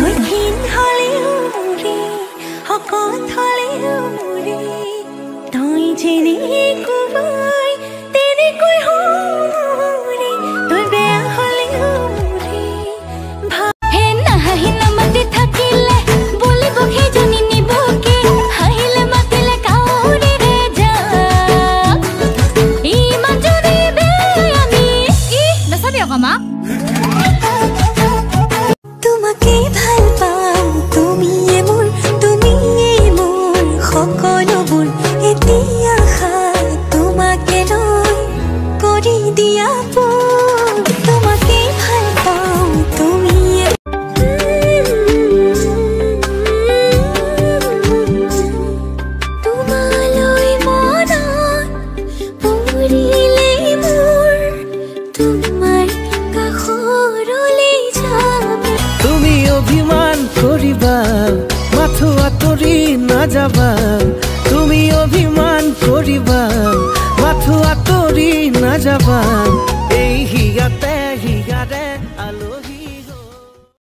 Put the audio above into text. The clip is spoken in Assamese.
তই ক্ষীণ হ'লেও মোৰে, শকত হ'লেও মোৰে, তই যেনেকুৱাই তেনেকৈ হ'ৰে, তই বেয়া হ'লেও মোৰে ভাল। হে নাহাঁহি নামাতি থাকিলে বুলিব সেইজনী নিবকে, হাঁহিলে মাতিলে কাউৰীৰে যাক। ইমানজনী বেয়ানী। ই নাচাবি আকৌ আমাক। তোমাকেই ভাল পাওঁ, তুমিয়ে মোৰ, তুমিয়ে মোৰ সকলোবোৰ। এতিয়া আশা তোমাকে লৈ কৰি দিয়া পোৰ। তোমাকেই ভাল পাওঁ, তুমিয়ে। তোমালৈ মনত পৰিলে মোৰ, তোমাৰ কাষৰলৈ যাম। তুমি অভিমান কৰিবা, মাথো আঁতৰি নাযাবা। তুমি অভিমান কৰিবা, মাথো আঁতৰি নাযাবা। এই হিয়াতে হিয়াৰে আলহী